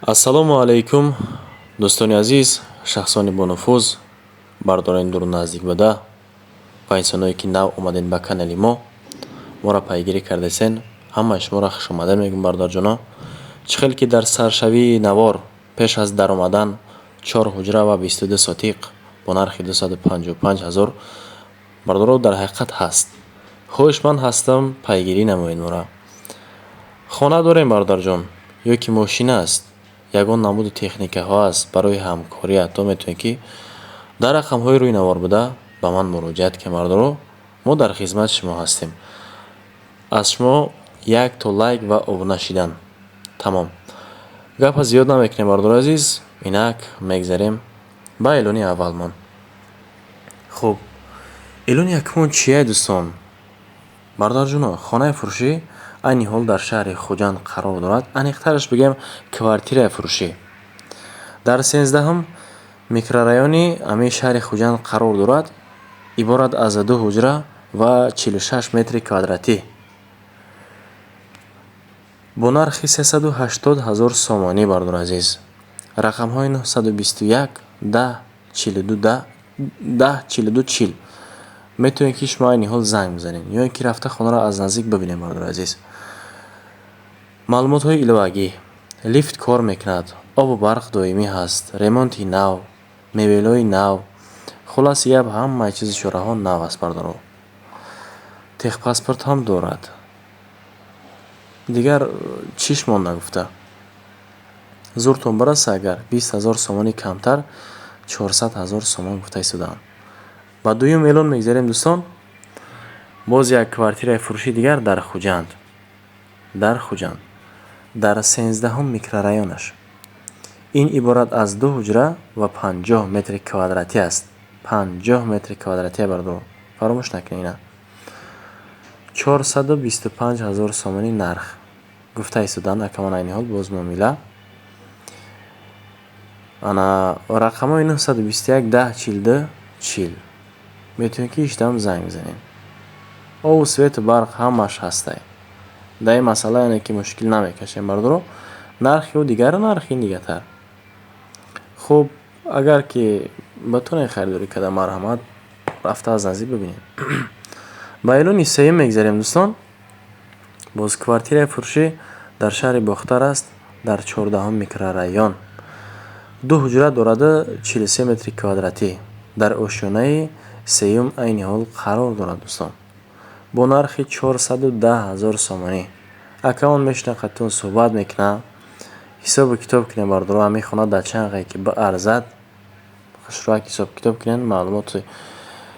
Ассалому алайкум, дӯстони азиз, шахсони бонуфуз, бардорони дуру наздик буда ва инсоное, ки нав омадед ба канали мо, моро пайгирӣ кардасен, ҳамаи шуморо хушомадед мегӯм, бародарҷоно. Чӣ хел ки дар саршавии навор пеш аз даромадан чор ҳуҷра ва 22 сотиқ бо нархи 255 000, бародаро, дар ҳақиқат ҳаст. Хоҳишманд ҳастам, пайгирӣ намоед моро. Хона дорем, бародарҷон, ё ки мошина аст, ягон намуди техникаҳо аст, барои ҳамкорӣ ҳатто метавонед, ки дар рақамҳои рӯи навор буда ба ман муроҷиат кунед. Бародаро, мо дар хизмати шумо ҳастем. Аз шумо як то лайк ва обуна шидан, тамом. Гапа зиёд намекунем, бародари азиз. Инак мегзарем ба эълони аввалмон. Хуб, эълони якумон чия, дӯстон? Бародарҷоно, хонаи фурӯшӣ айни ҳол дар шаҳри Хуҷанд қарор дорад. Аниқтараш бигӯем, квартираи фурӯшӣ дар 13-ҳум микрорайони ҳамин шаҳри Хуҷанд қарор дорад. Иборат аз ду ҳуҷра ва 46 метри квадратӣ бо нархи 380 000 сомонӣ. Бародари азиз, рақамҳои 921 10 42 10 42 40 метавонед, ки шумо айни ҳол занг бизанед ё ин ки рафта хонаро аз наздик бибинед. Бародари азиз, маълумотҳои иловагӣ: лифт кор мекунад, обу барқ доимӣ ҳаст, ремонти нав, мебелҳои нав, хулоси гап, ҳамаи чизу чораҳо нав аст. Бародаро, техпаспорт ҳам дорад. Дигар чиш монда гуфта зуртон бираса, агар 20 000 сомонӣ камтар, 400 000 сомон гуфта истодаанд. Ба дуюм эълон мегзарем, дӯстон. Боз як квартираи фурӯши дигар дар Хуҷанд, дар Хуҷанд, дар 13-ҳум микрорайонаш. Ин иборат аз ду ҳуҷра ва 50 метри квадратӣ аст. 50 метри квадратия, бародаро, фаромӯш накунед. Ина 425 000 сомонӣ нарх гуфта истодаанд акамон айни ҳол, боз муомила. Ана рақамҳои 921 10 42 40 метавонед, ки иштам занг бизанед. Обу свету барқ ҳамааш ҳастай. Дар ин масъала, яъне ки, мушкил намекашем, бародаро. Нархи ӯ дигар, нархи ин дигартар. Хуб, агар ки батонед харидорӣ карда, марҳамат, рафта аз наздик бибинед. Ба эълони сеюм мегзарем, дӯстон. Боз квартираи фурӯшӣ дар шаҳри Бохтар аст, дар 14-ҳум микрорайон. Ду ҳуҷра дораду 43 метри квадратӣ, дар ошёнаи сеюм айни ҳол қарор дорад, дӯстон, бо нархи 410 000 сомонӣ. Акаон мешинад, қаттон суҳбат мекунад, ҳисобу китоб кунед, бародаро. Ҳамин хона дар чанд қае ки баарзад, хушрӯяк ҳисоб-китоб кунед. Маълумоти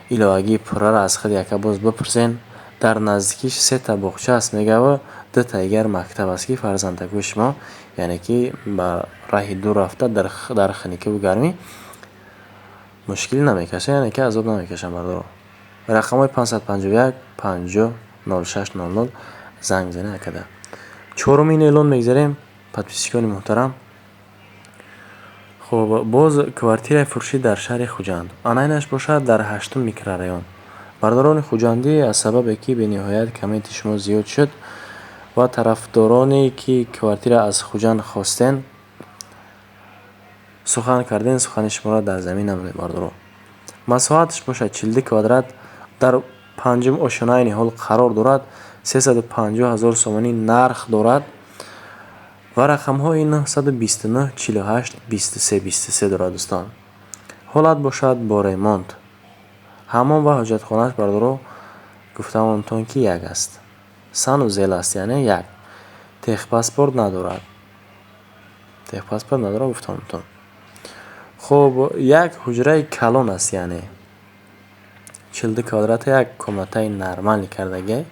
иловагии пурраро аз худи ака боз бипурсен. Дар наздикиш сета боғча аст, мегӯяд, дута дигар мактаб аст, ки фарзандакои шумо, яъне ки, ба раҳи дур рафта дар хунукиву гармӣ мушкилӣ намекашанд, яъне ки азоб намекашанд. Бародаро, рақамҳои 551 50 06 00 занг бизанед акада. Чорумин эълон мегзарем, подписчикони муҳтарам. Хуб, боз квартираи фурӯшӣ дар шаҳри Хуҷанд. Анайнаш бошад дар ҳаштум микрорайон. Бародарони хуҷандӣ, аз сабабе ки бениҳоят комменти шумо зиёд шуд ва тарафдороне ки квартира аз Хуҷанд хостен, сухан карден, сухани шуморо дар замин намонед, бародаро. Масоҳаташ бошад 42 квадрат, дар панҷум ошёна айни ҳол қарор дорад. 350 000 сомонӣ нарх дорад ва рақамҳои 929 48 23 23 дорад, дӯстон. Ҳолат бошад бо ремонт, ҳаммом ва ҳоҷатхонааш, бародаро, гуфтаамонтон, ки як аст, санузел аст, яъне як техпаспорт надорад, техпаспорт надорад, гуфтаамонтон. Хуб, як ҳуҷраи калон аст, яъне 42 квадрата, як комнатаи нормалӣ кардагиай,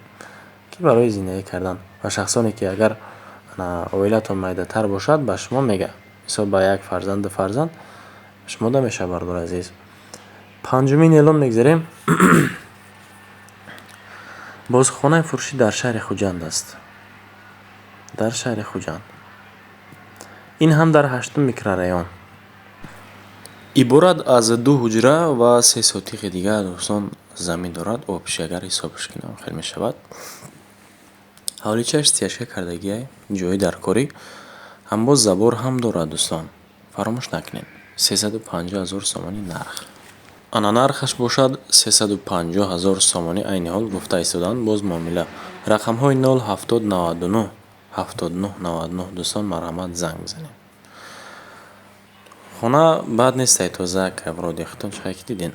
ки барои зиндагӣ кардан ва шахсоне ки агар оилатон майдатар бошад, ба шумо мега, мисол, ба як фарзанд, ду фарзанд шумода мешавад, бародари азиз. Панҷумин эълон мегзарем. Боз хонаи фурӯшӣ дар шаҳри Хуҷанд аст, дар шаҳри Хуҷанд, ин ҳам дар ҳаштум микрорайон. Иборат аз ду ҳуҷра ва се сотиқи дигар, дӯстон, замин дорад. Общий агар ҳисобаш кунем, хел мешавад. Ҳавличааш стяжка кардагиай, ҷои даркорӣ. Ҳам боз забор ҳам дорад, дӯстон, фаромӯш накунед. 350 000 сомонӣ нарх. Ана, нархаш бошад 350 000 сомонӣ айни ҳол гуфта истоданд, боз муомила. Рақамҳои 0 70 99 79 99, дӯстон, марҳамат, занг бизанед. Хона бад нестай, тоза вроде, худтон чӣ ки диден.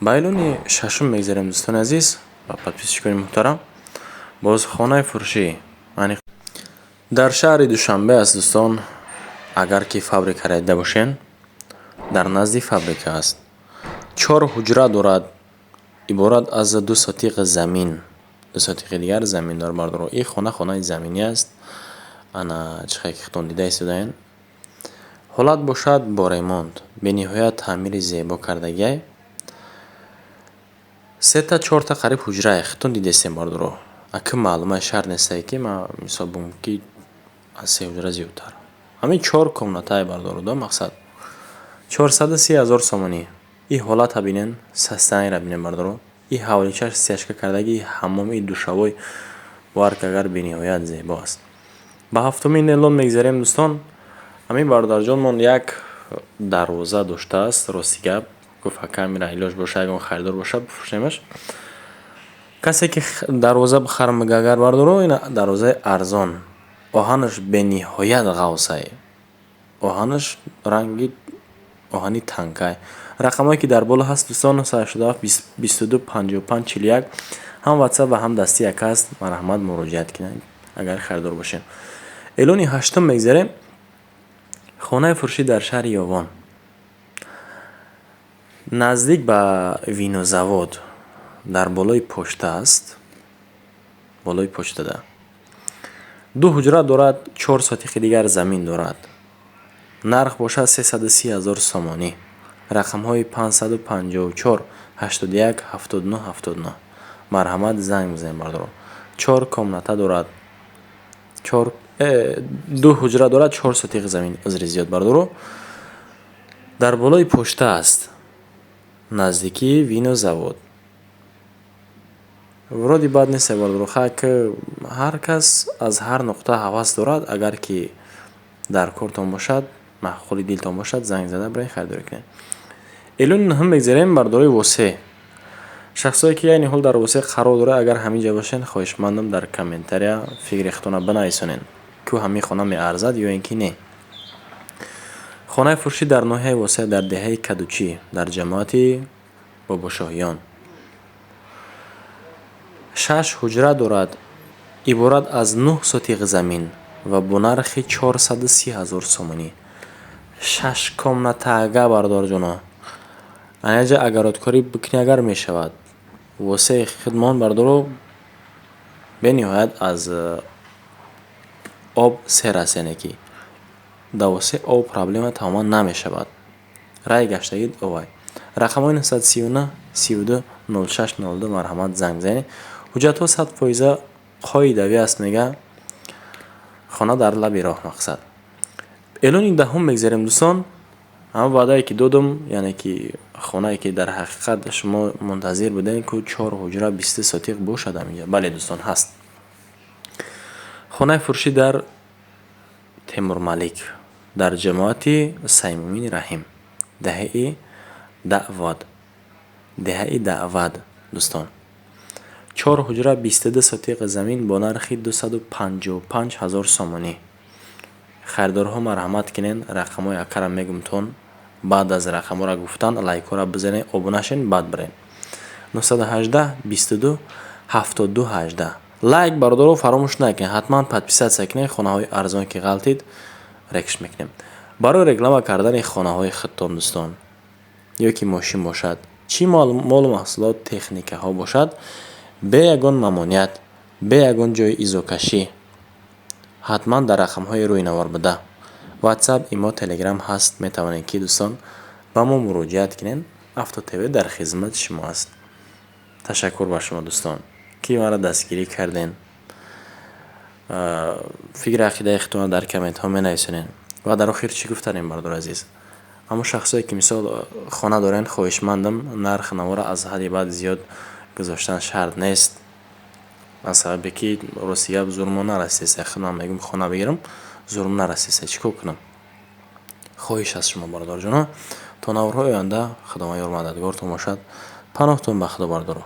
Ба эълони шашум мегзарем, дӯстони азиз ва подписчикони муҳтарам. Боз хонаи фурӯшӣ дар шаҳри Душанбе аст, дӯстон. Агар ки фабрикаро дида бошен, дар назди фабрика аст. Чор ҳуҷра дорад, иборат аз 2 сотиқ замин, 2 сотиқи дигар замин дорад, бардоро. Ин хона хонаи заминӣ аст. Ана, чӣ хел ки худтон дида истодаен. Ҳолат бошад бо ремонт, бениҳоят таъмири зебо кардагиай. Сета, чорта қариб ҳуҷрае, худтон дидестем, бардоро. Аки маълумаи шарт нестае, ки ман мисол бигӯм, ки аз се ҳуҷра зиёдтар. Ҳамин чор комнатае, бардоро, да мақсад. 430 000 сомонӣ. Ин ҳолатро бинен, состояниеро бинен, бардоро. Ин ҳавличаш стяжка кардаги, ҳаммом, и душевой, бовар ки агар бениҳоят зебо аст. Ба ҳафтумин эълон мегзарем, дӯстон. Ҳамин бародарҷонмон як дарвоза доштааст, рости гап, гуфт: «Ака, амира илоҷ боша, ягон харидор боша, бифурӯшемаш». Касе ки дарвоза бихарам мега агар, бардоро, ин дарвозаи арзон. Оҳанаш бениҳоят ғавсай. Оҳанаш ранги оҳани танкай. Рақамҳое ки дар боло ҳаст, дӯстон, 987 22 55 41, ҳам ватсап ва ҳам дасти як аст. Марҳамат, муроҷиат кунед, агар харидор бошед. Эълони ҳаштум мегзарем. Хонаи фурӯшӣ дар шаҳри Ёвон, наздик ба винозавод, дар болои почта аст. Болои почтада ду ҳуҷра дорад, 4 сотиқи дигар замин дорад. Нарх бошад 330 000 сомонӣ. Рақамҳои 554 81 79 79, марҳамат, занг бизанед, бардоро. Чор комната дорад, ду ҳуҷра дорад, 4 сотиқи замин, узри зиёд, бардоро. Дар болои почта аст, наздикии винозавод. Вроде бад нест, бардоро. Хак, ҳар кас аз ҳар нуқта ҳавас дорад. Агар ки дар кортон бошад, маъқули дилтон бошад, занг зада биред, харидорӣ кунед. Эълони нуҳум мегзарем, бардорои Восе. Шахсое ки айни ҳол дар Восе қарор дорад, агар ҳамин ҷа бошед, хоҳишмандам, дар комментария фикри худтонро бинависонед, ку ҳамин хона меарзад ё ин ки не. Хонаи фурӯшӣ дар ноҳияи Восе, дар деҳаи Кадучӣ, дар ҷамоати Бобошоҳиён. Шаш ҳуҷра дорад, иборат аз 9 сотиқ замин ва бо нархи 430 000 сомонӣ. Шаш комнатага, бардорҷоно. Анаҷа огородкорӣ бикунӣ агар, мешавад. Восеи хидмон, бардоро, бениҳоят аз об сер аст, яъне ки дар Восе об проблема тамоман намешавад. Рай гаштагӣ овай. Рақамҳои 939 32 06 02, марҳамат, занг бизанед. Ҳуҷҷатҳо 100 фоиза қоидавӣ аст, мега. Хона дар лаби роҳ, мақсад. Эълони даҳум мегзарем, дӯстон. Ҳамон ваъдае ки додум, яъне ки хонае ки дар ҳақиқат шумо мунтазир будем, ку чор ҳуҷра, 23 сотиқ бошад ҳаминҷа. Бале, дӯстон, ҳаст. Хонаи фурӯшӣ дар Темурмалик, дар ҷамоати Саймумини Раҳим, деҳаи Даъвад, деҳаи Даъвад, дӯстон. Чор ҳуҷра, 22 сотиқ замин бо нархи 255 000 сомонӣ. Харидорҳо, марҳамат кунед, рақамҳои акара мегумтон. Баъд аз рақамҳоро гуфтан лайкҳоро бизанед, обуна шавед, баъд биред. 918 22 72 18. Лайк, бародаро, фаромӯш накунед, ҳатман подписаться кунед. Хонаҳои арзон ки ғалтид, рекш мекунем. Барои реклама кардани хонаҳои худтон, дӯстон, ё ки мошин бошад, чӣ молу маҳсулот, техникаҳо бошад, бе ягон мамоният, бе ягон ҷои изокашӣ, ҳатман дар рақамҳои рӯи навор буда ватсап, имо, телеграм ҳаст, метавонед ки, дӯстон, ба мо муроҷиат кунед. Авто ТВ дар хизмати шумо аст. Ташаккур ба шумо, дӯстон, ки маро дастгирӣ кардем. Фикри ақидаи худтонро дар комментҳо менависонед. Ва дар охир чӣ гуфтанем, бародари азиз? Ҳамон шахсое ки мисол хона доранд, хоҳишмандам, нархи наворо аз ҳадди баъд зиёд гузоштан шарт нест, аз сабабе ки, рости гап, зур мо нарасидест. Худам мегӯм, хона бигирам. Зурм нарасиса, чӣ кор кунам? Хоҳиш аз шумо, бародарҷоно, то наворҳои оянда Худованд ёр мададгортон бошад. Паноҳтон ба Худо, бародаро.